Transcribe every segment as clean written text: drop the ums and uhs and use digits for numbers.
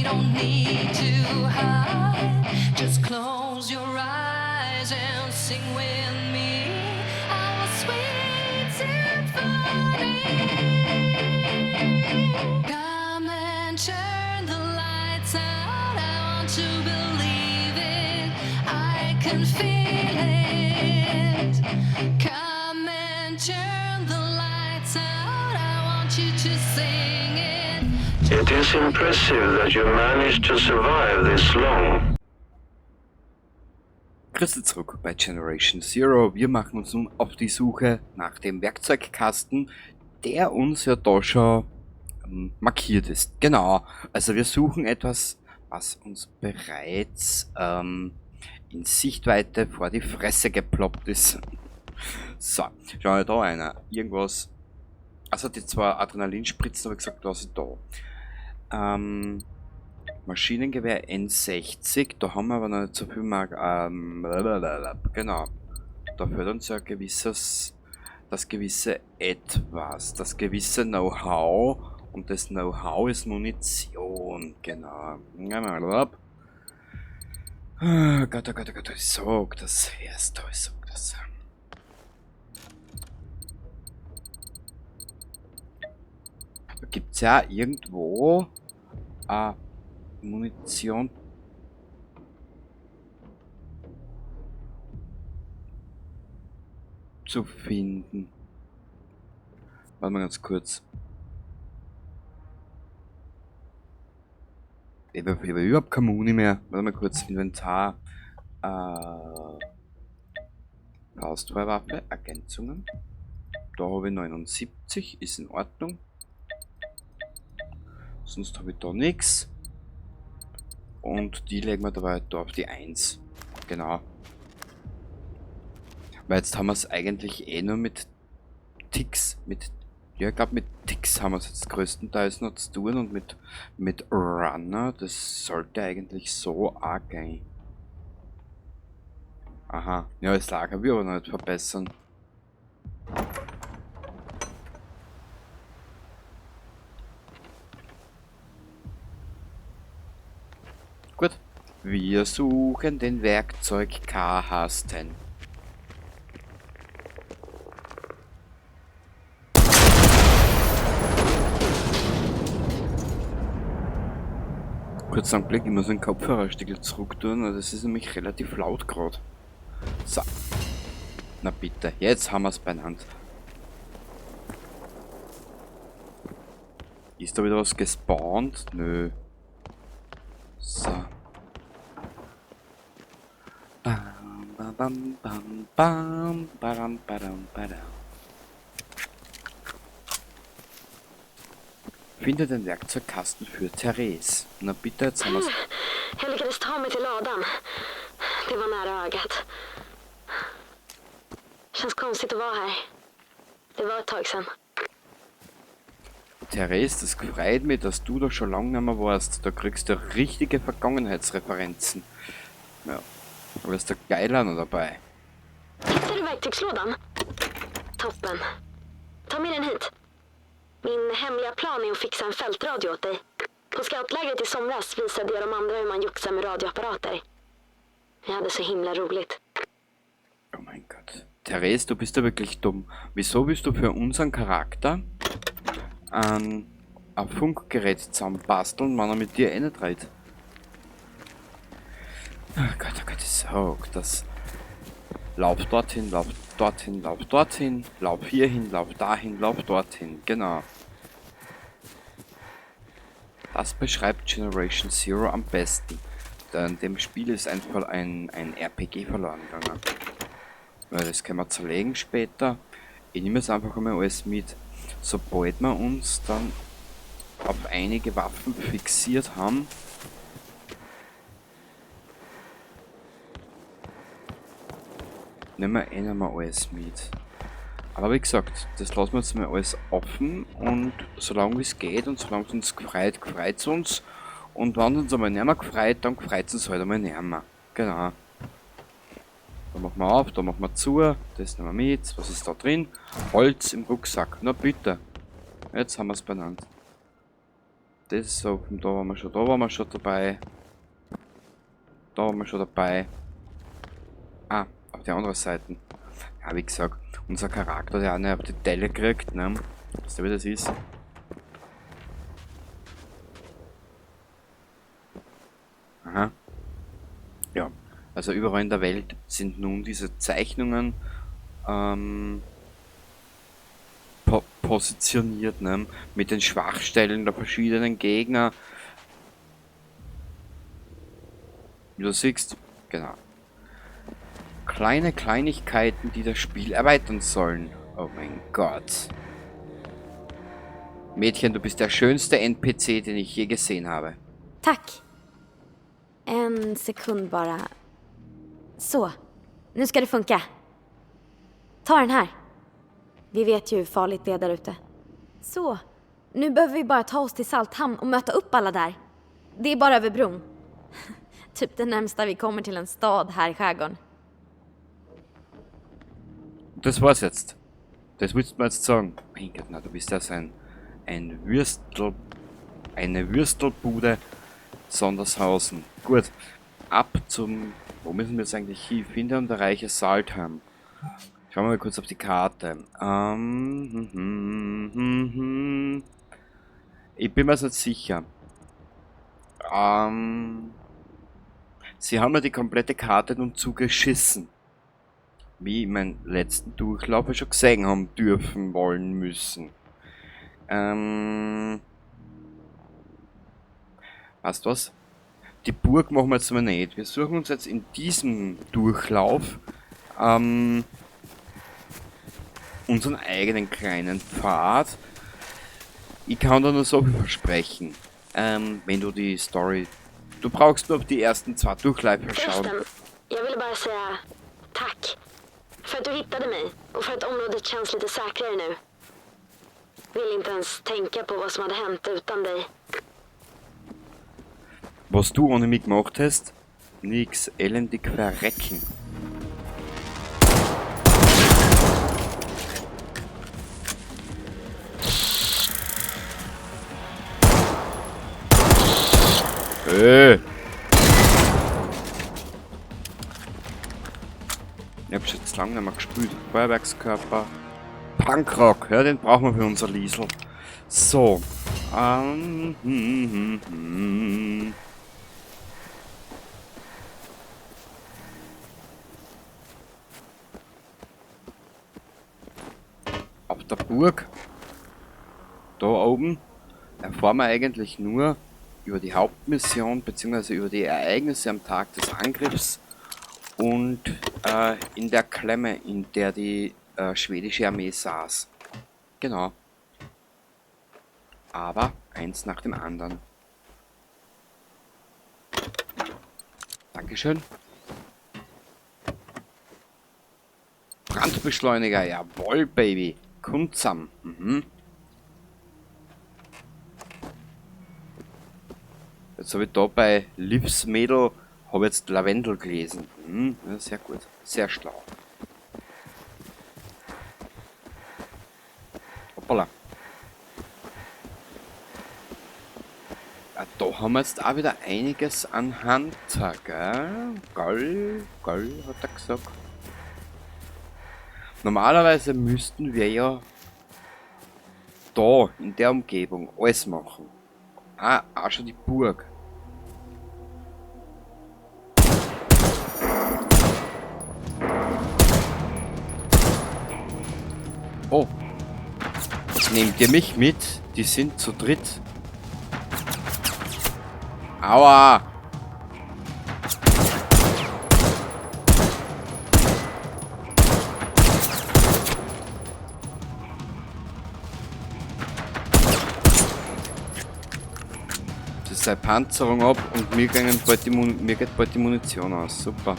don't need to hide. Just close your eyes and sing with me our sweet symphony. Come and turn the lights out. I want to believe it. I can feel it. Come and turn the lights out. I want you to sing it. It is impressive that you managed to survive this long. Grüße zurück bei Generation Zero. Wir machen uns nun auf die Suche nach dem Werkzeugkasten, der uns ja da schon markiert ist. Genau, also wir suchen etwas, was uns bereits in Sichtweite vor die Fresse geploppt ist. So, schau mal da einer. Irgendwas. Also die zwei Adrenalinspritzen habe ich gesagt, was ist da. Maschinengewehr N60, da haben wir aber noch nicht so viel Mark. Blablabla, genau. Da fehlt uns ja gewisses, das gewisse Etwas, das gewisse Know-how. Und das Know-how ist Munition, genau. Ah, Gott, oh Gott, oh Gott, ich sag das erst, ich sag das. Da gibt's ja irgendwo Munition zu finden. Warte mal ganz kurz. Ich hab überhaupt keine Muni mehr. Warte mal kurz. Inventar. Faustfeuerwaffe. Ergänzungen. Da habe ich 79. Ist in Ordnung. Sonst habe ich da nix. Und die legen wir dabei da auf die 1. Genau. Weil jetzt haben wir's eigentlich eh nur mit Ticks. Mit, ja, ich glaub, mit Ticks haben wir's jetzt größtenteils noch zu tun und mit Runner. Das sollte eigentlich so auch gehen. Aha. Ja, das Lager will aber noch nicht verbessern. Gut. Wir suchen den Werkzeugkasten. Kurz einen Blick, ich muss den Kopfhörerstiegel zurück tun, das ist nämlich relativ laut grad. So. Na bitte, jetzt haben wir's beieinander. Ist da wieder was gespawnt? Nö. So. Bam, bam, bam, bam, bam, badam, badam, badam. Finde den Werkzeugkasten für Therese. Na bitte, jetzt haben wir's. Jag lyckades ta mig till ladan. Det var nära ögat. Känns konstigt att vara här. Det var ett tag sedan. Therese, das freut mich, dass du da schon lange nicht mehr warst. Da kriegst du richtige Vergangenheitsreferenzen. Ja, aber ist der Geiler noch dabei. Hittar du verktygslådan? Toppen. Ta med den hit. Min hemliga plan är att fixa en fältradio åt dig. På scoutlägret i somras visade jag de andra hur man joxar med radioapparater. Vi hade så himla roligt. Oh mein Gott. Therese, du bist ja wirklich dumm. Wieso willst du für unseren Charakter ein Funkgerät zusammenbasteln, wenn er mit dir eh nicht redet? Oh Gott, oh Gott, ich sag das. Lauf dorthin, lauf dorthin, lauf dorthin, lauf hierhin, lauf dahin, lauf dorthin. Genau. Das beschreibt Generation Zero am besten. Denn dem Spiel ist einfach ein RPG verloren gegangen. Weil das können wir zerlegen später. Ich nehme jetzt einfach einmal alles mit. Sobald wir uns dann auf einige Waffen fixiert haben, nehmen wir eh nicht mehr alles mit. Aber wie gesagt, das lassen wir jetzt mal alles offen und solange es geht und solange es uns gefreut, gefreut's uns. Und wenn es uns einmal nicht mehr gefreut, dann gefreut's uns halt einmal nicht mehr. Genau. Da machen wir auf, da machen wir zu, das nehmen wir mit. Was ist da drin? Holz im Rucksack. Na bitte. Jetzt haben wir's benannt. Das ist offen, da waren wir schon, da waren wir schon dabei. Da waren wir schon dabei. Ah, auf der anderen Seite. Ja, wie gesagt, unser Charakter, der auch nicht auf die Teile kriegt, ne? Weißt du, wie das ist? Aha. Ja, also überall in der Welt sind nun diese Zeichnungen positioniert, ne? Mit den Schwachstellen der verschiedenen Gegner. Wie du siehst, genau. Kleine Kleinigkeiten, die das Spiel erweitern sollen. Oh mein Gott. Mädchen, du bist der schönste NPC, den ich je gesehen habe. Tack. En sekund bara. Så, nu ska det funka. Ta den här. Vi vet ju hur farligt det är där ute. Så, nu behöver vi bara ta oss till Salthamn och möta upp alla där. Det är bara över bron. Typ det närmsta vi kommer till en stad här i skärgården. Das war's jetzt. Das willst du mir jetzt sagen. Mein Gott, na, du bist ja so ein Würstel, eine Würstelbude Sondershausen. Gut, ab zum, wo müssen wir jetzt eigentlich hin? Finde und erreiche Salthamn. Schauen wir mal kurz auf die Karte. Ich bin mir jetzt nicht sicher. Sie haben mir die komplette Karte nun zugeschissen. Wie ich meinen letzten Durchlauf ja schon gesehen haben dürfen, wollen, müssen. Weißt du was? Die Burg machen wir jetzt mal nicht. Wir suchen uns jetzt in diesem Durchlauf unseren eigenen kleinen Pfad. Ich kann da nur so viel versprechen. Wenn du die Story... Du brauchst nur auf die ersten 2 Durchläufe schauen. Förresten, jag ville bara säga tack för att du hittade mig och för att området känns lite säkrare nu. Vill inte ens tänka på vad som hade hänt utan dig. Was du ohne mich gemacht hast? Nix, elendig verrecken. Hey. Ich hab schon jetzt lange nicht mehr gespielt. Feuerwerkskörper. Punkrock, ja, den brauchen wir für unser Liesel. So. Auf der Burg, da oben, erfahren wir eigentlich nur über die Hauptmission beziehungsweise über die Ereignisse am Tag des Angriffs und in der Klemme, in der die schwedische Armee saß. Genau. Aber eins nach dem anderen. Dankeschön. Brandbeschleuniger, jawohl, Baby. Kundsam. Jetzt hab ich da bei Livs Mädel, hab jetzt Lavendel gelesen. Ja, sehr gut. Sehr schlau. Hoppala. Ja, da haben wir jetzt auch wieder einiges an Hunter, gell? Geil, geil, hat er gesagt. Normalerweise müssten wir ja da in der Umgebung alles machen. Ah, auch schon die Burg. Oh. Nehmt ihr mich mit? Die sind zu dritt. Aua! Das ist seine Panzerung ab und mir gehen bald die mir geht bald die Munition aus. Super.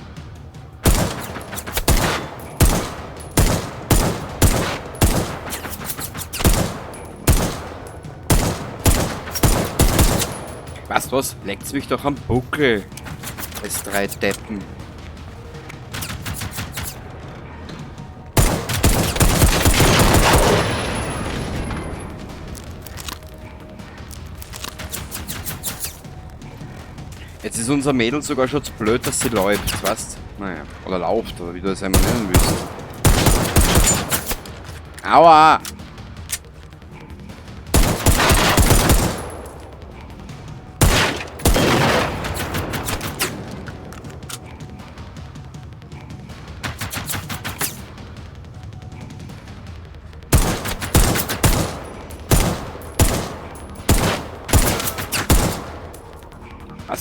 Weißt du was? Leckt's mich doch am Buckel. Es drei Deppen. Jetzt ist unser Mädel sogar schon zu blöd, dass sie läuft, weißt? Naja, oder lauft, oder wie du das einmal nennen willst. Aua!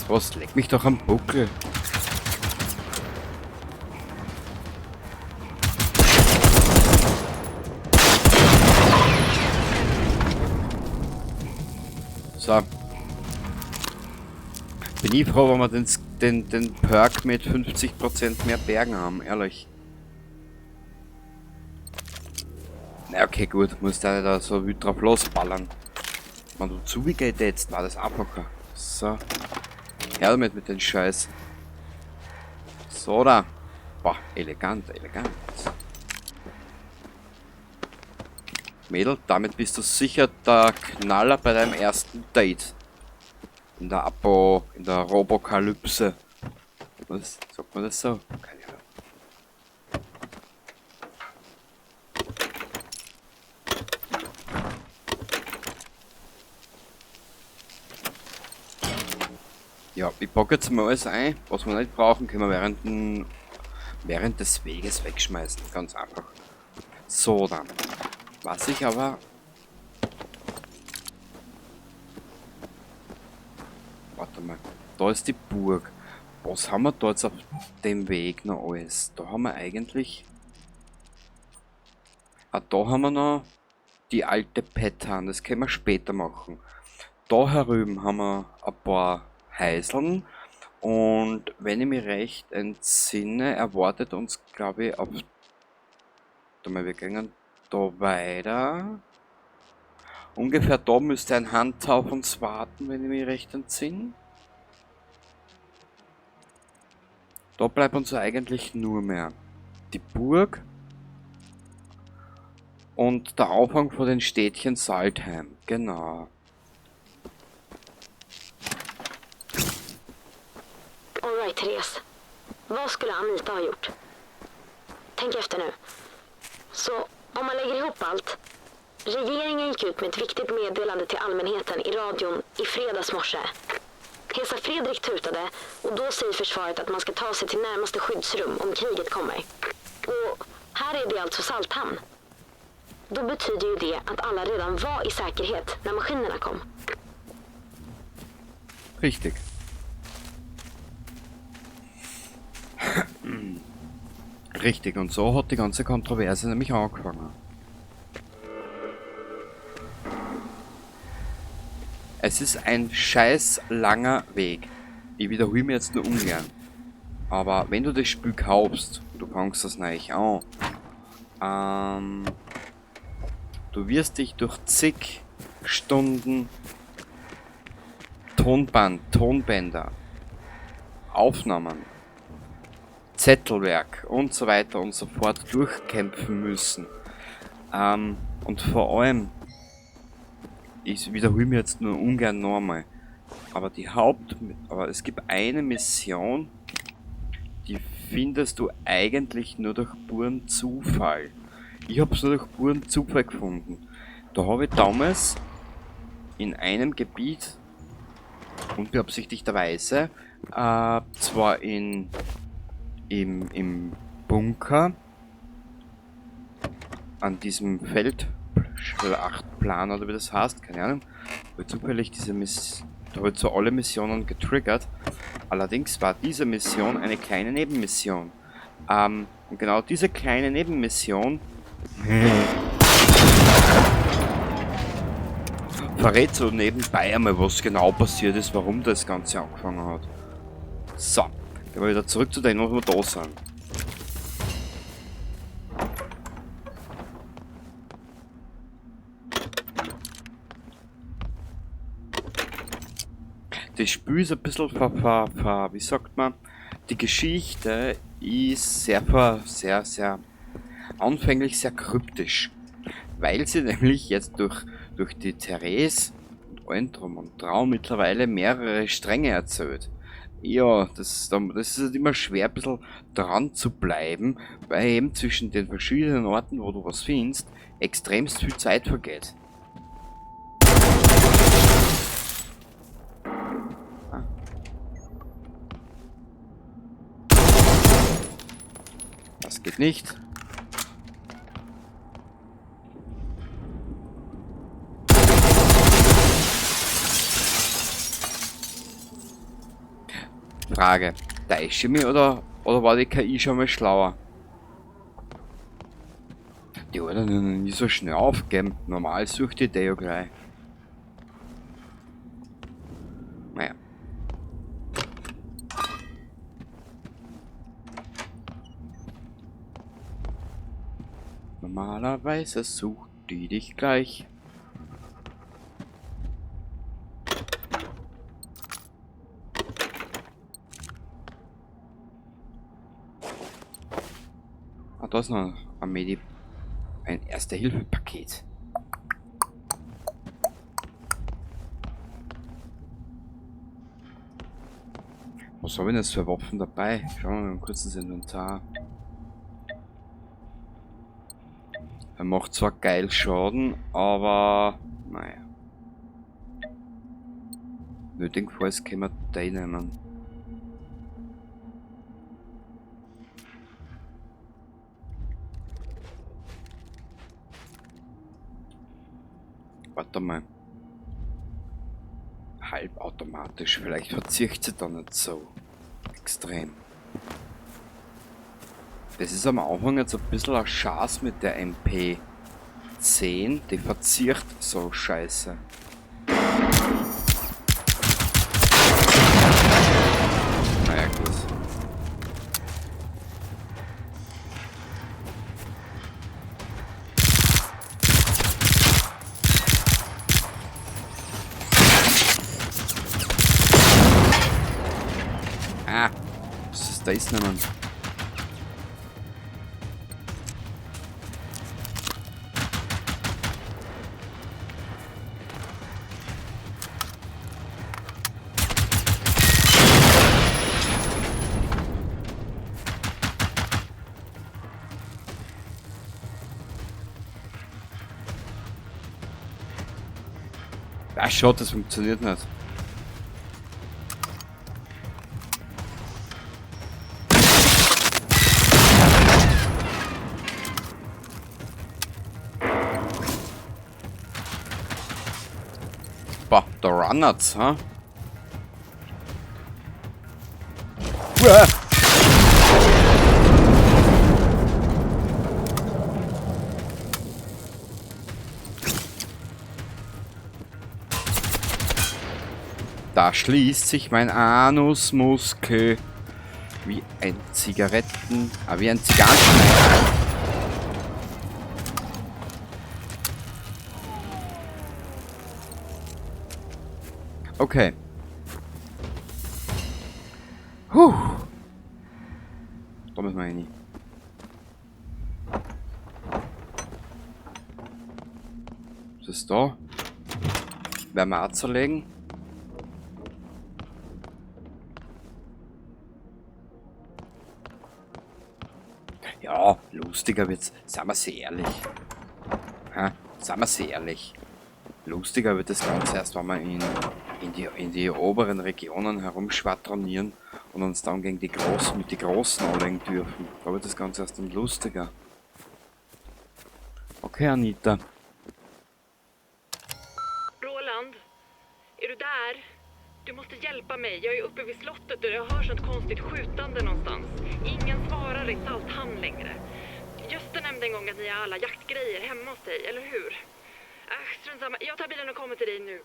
Was? Leck mich doch am Buckel. So. Bin ich froh, wenn wir den Perk mit 50% mehr Bergen haben, ehrlich. Na okay, gut, muss da nicht so wild drauf losballern. Wenn du zugeht jetzt, war das einfacher. So. Her damit mit den Scheiß. So da. Boah, elegant, elegant. Mädel, damit bist du sicher der Knaller bei deinem ersten Date. In der in der Robokalypse. Was? Sagt man das so? Keine Ahnung. Ja, ich packe jetzt mal alles ein, was wir nicht brauchen, können wir während des Weges wegschmeißen. Ganz einfach. So, dann. Was ich aber... Warte mal. Da ist die Burg. Was haben wir da jetzt auf dem Weg noch alles? Da haben wir eigentlich... Ah, da haben wir noch die alte Pattern. Das können wir später machen. Da herüben haben wir ein paar Heiseln. Und wenn ich mich recht entsinne, erwartet uns, glaube ich, auf... Warte mal, wir gehen da weiter. Ungefähr da müsste ein Hunter auf uns warten, wenn ich mich recht entsinne. Da bleibt uns eigentlich nur mehr die Burg und der Anfang von den Städtchen Saltheim. Genau. Alright, Therese. Vad skulle Anita ha gjort? Tänk efter nu. Så om man lägger ihop allt. Regeringen gick ut med ett viktigt meddelande till allmänheten i radion i fredags morse. Hesa Fredrik tutade och då säger försvaret att man ska ta sig till närmaste skyddsrum om kriget kommer. Och här är det alltså Salthamn. Då betyder ju det att alla redan var i säkerhet när maskinerna kom. Richtig. Richtig, und so hat die ganze Kontroverse nämlich angefangen. Es ist ein scheiß langer Weg. Ich wiederhole mir jetzt nur ungern. Aber wenn du das Spiel kaufst, du fängst das neu an, du wirst dich durch zig Stunden Tonbänder, Aufnahmen, Zettelwerk und so weiter und so fort durchkämpfen müssen. Und vor allem, ich wiederhole mir jetzt nur ungern nochmal, aber aber es gibt eine Mission, die findest du eigentlich nur durch puren Zufall. Ich hab's nur durch puren Zufall gefunden. Da habe ich damals in einem Gebiet unbeabsichtigterweise, zwar im Bunker an diesem Feldschlachtplan oder wie das heißt, keine Ahnung, wo zufällig diese da habe ich zwar alle Missionen getriggert, allerdings war diese Mission eine kleine Nebenmission. Und genau diese kleine Nebenmission verrät so nebenbei einmal, was genau passiert ist, warum das Ganze angefangen hat. So, gehen wir wieder zurück zu denen, wo wir da sind. Das Spiel ist ein bisschen wie sagt man, die Geschichte ist sehr, sehr, sehr anfänglich sehr kryptisch, weil sie nämlich jetzt durch die Therese und allen Drum und Traum mittlerweile mehrere Stränge erzählt. Ja, das ist halt immer schwer, ein bisschen dran zu bleiben, weil eben zwischen den verschiedenen Orten, wo du was findest, extremst viel Zeit vergeht. Ah. Das geht nicht. Frage, täusche ich mich oder war die KI schon mal schlauer? Die hat ja noch nie so schnell aufgegeben. Normal sucht die ja gleich. Naja. Normalerweise sucht die dich gleich. Ah, da ist noch ein Medi, ein Erste-Hilfe-Paket. Was habe ich denn jetzt für Waffen dabei? Schauen wir mal kurz ins Inventar. Er macht zwar geil Schaden, aber naja. Nötigenfalls können wir den nehmen. Warte mal. Halbautomatisch, vielleicht verzieht sie da nicht so extrem. Das ist am Anfang jetzt ein bisschen ein Schatz mit der MP10, die verzieht so scheiße. Naja, gut. Ah, was ist das denn, Mann? Ah, schaut, das funktioniert nicht. Boah, da runnert's, ha? Uah! Da schließt sich mein Anusmuskel wie ein Zigaretten, wie ein Zigarrenschneider. Okay. Puh. Da müssen wir rein. Was ist da? Werden wir auch zerlegen? Ja, lustiger wird's. Seien wir sehr ehrlich. Ha? Seien wir sehr ehrlich. Lustiger wird das Ganze erst, wenn wir in die oberen Regionen herumschwadronieren und uns dann gegen die Großen, mit die Großen anlegen dürfen. Da wird das Ganze erst dann lustiger. Okay, Anita. Roland, är du där? Du måste hjälpa mig. Jag är uppe vid slottet och jag hör sånt konstigt skjutande någonstans. Ingen svarar i Salthamn längre. Gösta nämnde en gång att ni har alla jaktgrejer hemma hos dig, eller hur? Strunt samma. Jag tar bilen och kommer till dig nu.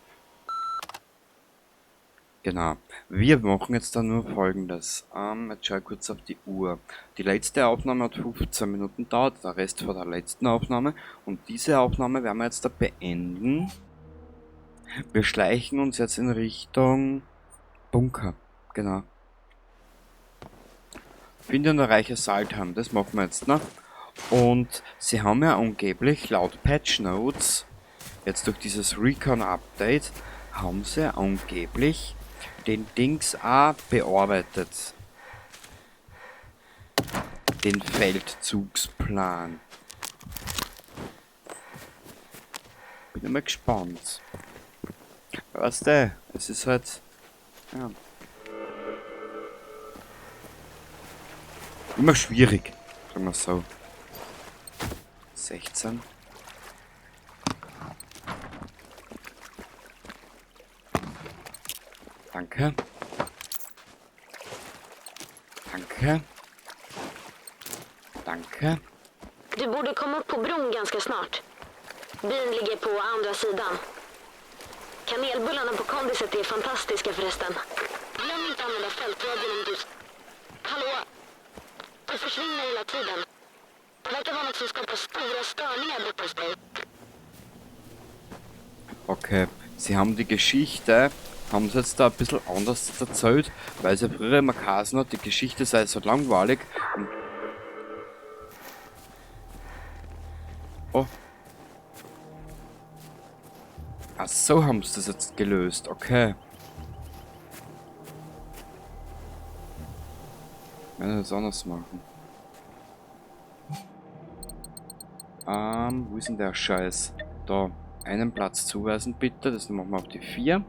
Genau. Wir machen jetzt dann nur Folgendes. Jetzt schau ich kurz auf die Uhr. Die letzte Aufnahme hat 15 Minuten gedauert, der Rest von der letzten Aufnahme. Und diese Aufnahme werden wir jetzt da beenden. Wir schleichen uns jetzt in Richtung Bunker. Genau. Finde und erreiche Salthamn, das machen wir jetzt, ne? Und sie haben ja angeblich laut Patch Notes, jetzt durch dieses Recon Update, haben sie angeblich den Dings auch bearbeitet. Den Feldzugsplan. Bin immer gespannt. Weißt du, es ist halt... Ja. Immer schwierig, sagen wir so. 16. Danke. Danke. Danke. Du borde komma upp på bron ganska snart. Byn ligger på andra sidan. Kanelbullarna på kondiset är fantastiska förresten. Glöm inte använda fältradion om du... Hallå? Du försvinner hela tiden. Det verkar vara något som skapar stora störningar borta hos dig. Okay, sie haben die Geschichte, haben sie jetzt da ein bisschen anders erzählt, weil sie früher immer geheißen hat, die Geschichte sei so langweilig. Und oh. Ach so haben sie das jetzt gelöst, okay. Ich werde das anders machen. Wo ist denn der Scheiß? Da, einen Platz zuweisen bitte, das machen wir auf die 4.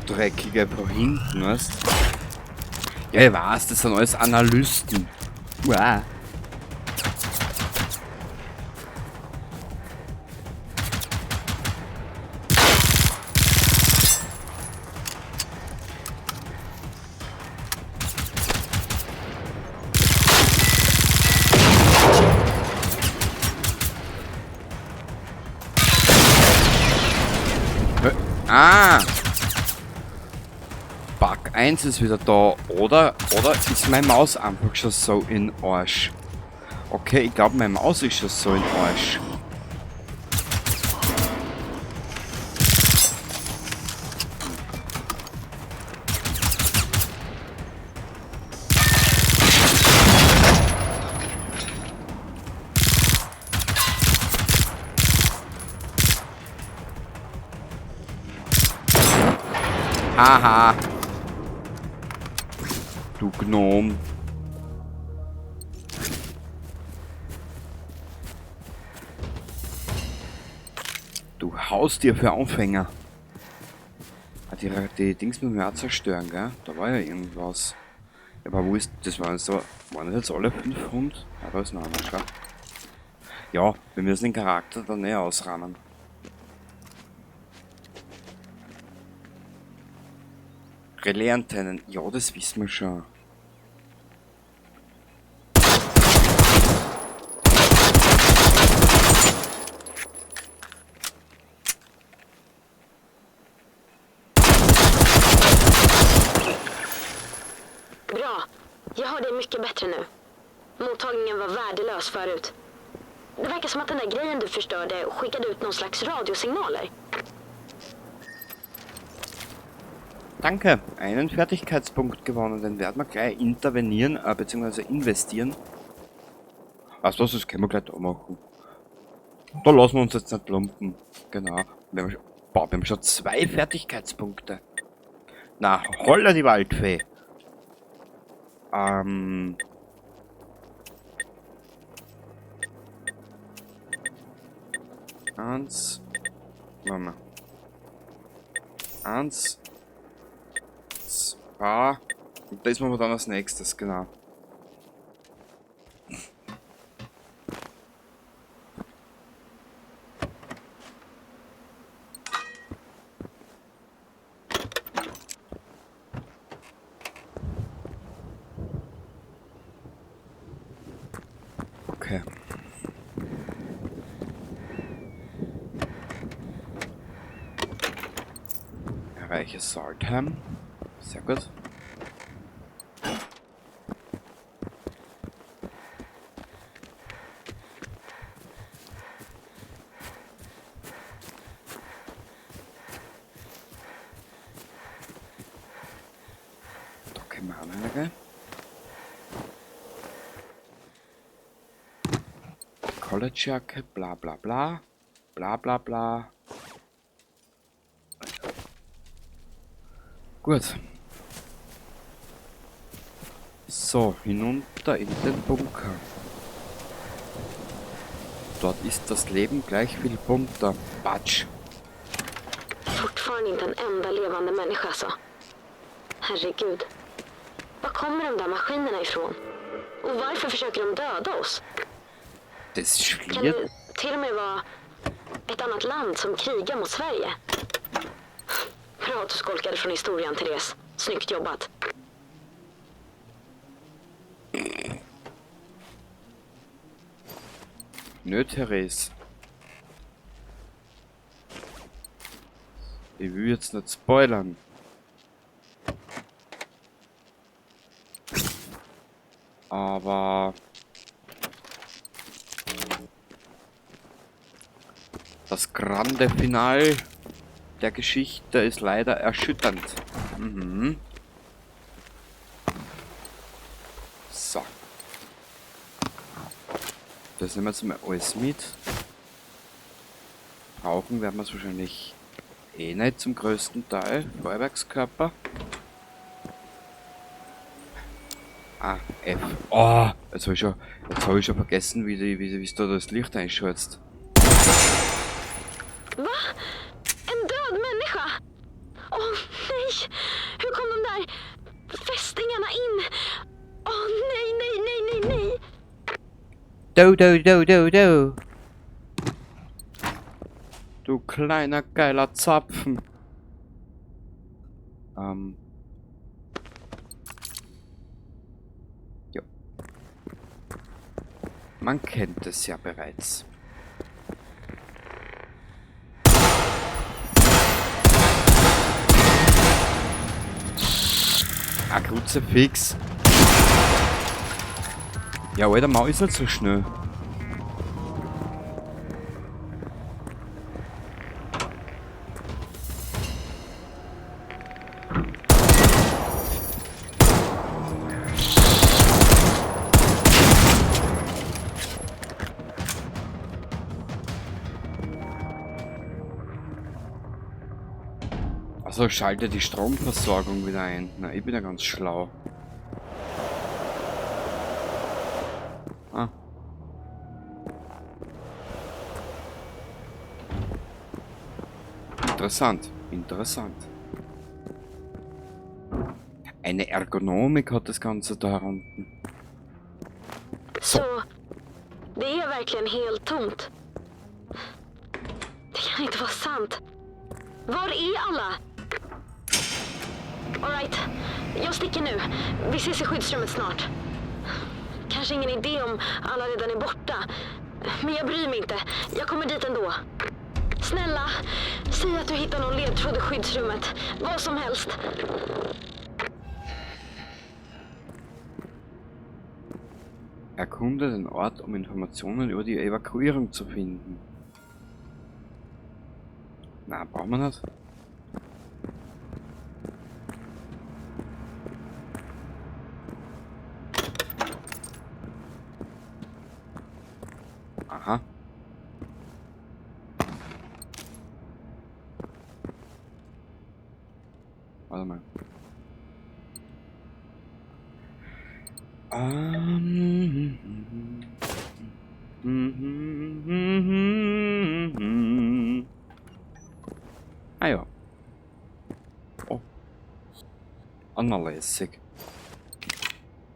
Dreckige von hinten, weißt? Ja, ich weiß, das sind alles Analysten. Wow. Ah! Bug 1 ist wieder da, oder? Oder ist meine Maus einfach schon so in Arsch? Okay, ich glaube, meine Maus ist schon so in Arsch. Haha. Du Gnom. Du Haustier für Anfänger. Ah, die Dings müssen wir auch zerstören, gell? Da war ja irgendwas. Aber wo ist... Das waren so... Waren das jetzt alle 500? Ah, da ist noch einer, schau. Ja, wir müssen den Charakter dann näher ausrahmen. Relaisantennen, ja, das wissen wir schon. Bra. Jag hör dig mycket bättre nu. Mottagningen var värdelös förut. Det verkar som att den där grejen du förstörde skickade ut någon slags radiosignaler. Danke, einen Fertigkeitspunkt gewonnen, den werden wir gleich intervenieren, beziehungsweise investieren. Weißt du was, das können wir gleich da machen. Da lassen wir uns jetzt nicht lumpen. Genau. Wir haben schon, boah, wir haben schon 2 Fertigkeitspunkte. Na, holla die Waldfee. Eins. Warte mal. 1. 2. Und das machen wir dann als nächstes, genau. Okay. Erreiche Saltheim. Sehr gut. Da können wir auch noch rein. Collegejacke, bla bla bla. Bla bla bla. Gut. So, hinunter in den Bunker. Dort ist das Leben gleich viel bunter. Batsch. Fortfarande inte en enda levande människa alltså. Herregud. Var kommer de där maskinerna ifrån? Och varför försöker de döda oss? Das Kan schliert. det till och med vara ett annat land som krigar mot Sverige? Bra att du skolkade från historien, Therese. Snyggt jobbat. Nö, Therese. Ich will jetzt nicht spoilern. Aber das grande Finale der Geschichte ist leider erschütternd. Mhm. So. Das nehmen wir jetzt mal alles mit. Brauchen werden wir es wahrscheinlich eh nicht zum größten Teil. Feuerwerkskörper. Ah, F. Oh, jetzt habe ich schon vergessen, wie du da das Licht einschaltest. Va? En död människa? Åh nej! Hur kom de där fästingarna in? Åh nej, nej, nej, nej, nej! Do, do, do, do, do. Du kleiner geiler Zapfen. Jo. Man kennt es ja bereits. Ah, Kruzifix. Ja, alter, Mau ist nicht so schnell. Also schalte die Stromversorgung wieder ein. Na, ich bin ja ganz schlau. Ah. Interessant, interessant. Eine Ergonomik hat das Ganze da unten. So. Så det är verkligen helt tomt. Det kan inte vara sant. Var är alla? All right, jag sticker nu. Vi ses i skyddsrummet snart. Kanske ingen idé om alla redan är borta. Men jag bryr mig inte. Jag kommer dit ändå. Snälla, säg att du hittar någon ledtråd i skyddsrummet. Vad som helst. Erkunde den Ort, um Informationen über die Evakuierung zu finden. Na, brauchen wir nicht. Aha. Warte mal. Ah ja. Oh. Annerlässig.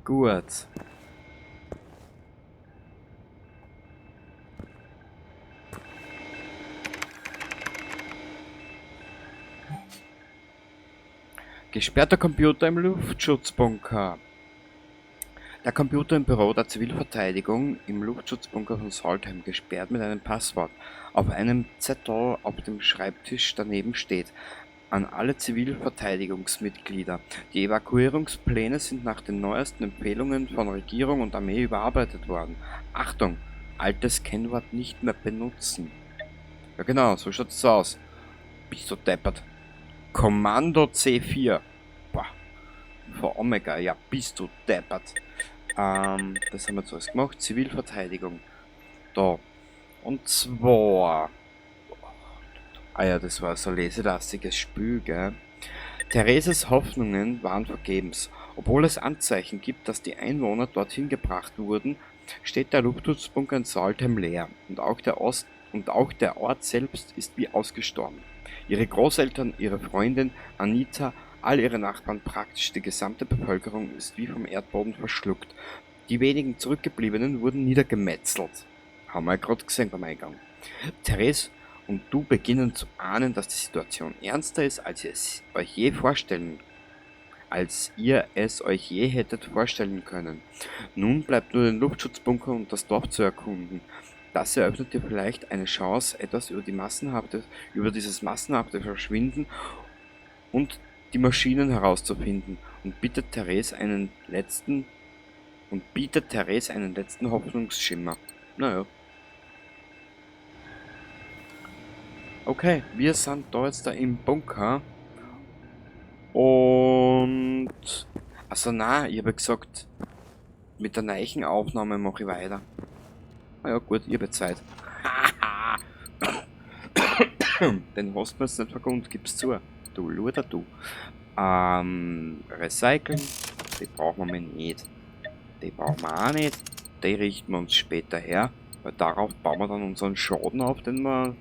Gut. Gesperrter Computer im Luftschutzbunker. Der Computer im Büro der Zivilverteidigung im Luftschutzbunker von Saltheim, gesperrt mit einem Passwort. Auf einem Zettel auf dem Schreibtisch daneben steht: An alle Zivilverteidigungsmitglieder. Die Evakuierungspläne sind nach den neuesten Empfehlungen von Regierung und Armee überarbeitet worden. Achtung! Altes Kennwort nicht mehr benutzen. Ja genau, so schaut's aus. Bist du deppert. Kommando C4. Boah. Vor Omega, ja, bist du deppert. Das haben wir zuerst gemacht. Zivilverteidigung. Da. Und zwar... Ah ja, das war so ein leselastiges Spiel, gell? Thereses Hoffnungen waren vergebens. Obwohl es Anzeichen gibt, dass die Einwohner dorthin gebracht wurden, steht der Luftschutzbunker in Salthamn leer. Und auch der Ort selbst ist wie ausgestorben. Ihre Großeltern, ihre Freundin Anita, all ihre Nachbarn, praktisch die gesamte Bevölkerung ist wie vom Erdboden verschluckt. Die wenigen Zurückgebliebenen wurden niedergemetzelt. Haben wir ja grad gesehen beim Eingang. Therese und du beginnen zu ahnen, dass die Situation ernster ist, als ihr es euch je vorstellen, als ihr es euch je hättet vorstellen können. Nun bleibt nur den Luftschutzbunker und das Dorf zu erkunden. Das eröffnet dir vielleicht eine Chance, etwas über dieses massenhafte Verschwinden und die Maschinen herauszufinden und bietet Therese einen letzten Hoffnungsschimmer. Naja. Okay, wir sind da jetzt da im Bunker. Und... Also na, ich habe gesagt, mit der neuen Aufnahme mache ich weiter. Na ja, gut, ich habe Zeit. Den hast du mir jetzt nicht vergönnt, gib's zu. Du Luder, du. Recyceln, die brauchen wir nicht. Die brauchen wir auch nicht. Die richten wir uns später her. Weil darauf bauen wir dann unseren Schaden auf, den wir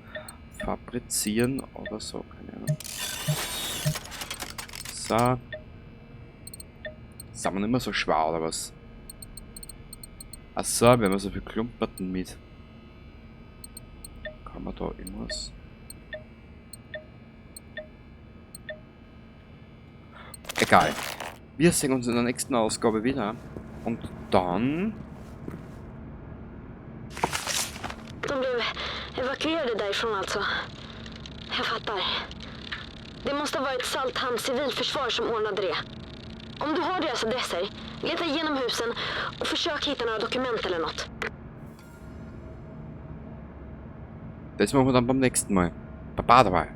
fabrizieren oder so. Keine Ahnung. So. Sind wir nicht mehr so schwer oder was? Achso, wir haben so viel Klumperten mit. Kann man da irgendwas? Egal. Wir sehen uns in der nächsten Ausgabe wieder. Und dann... De blev evakuerade därifrån alltså. Jag fattar. Det måste ha varit Salthamns civilförsvar som ordnade det. Om du har deras adresser, leta igenom husen och försök hitta några dokument eller något. Das machen wir dann beim nächsten Mal. Baba dabei.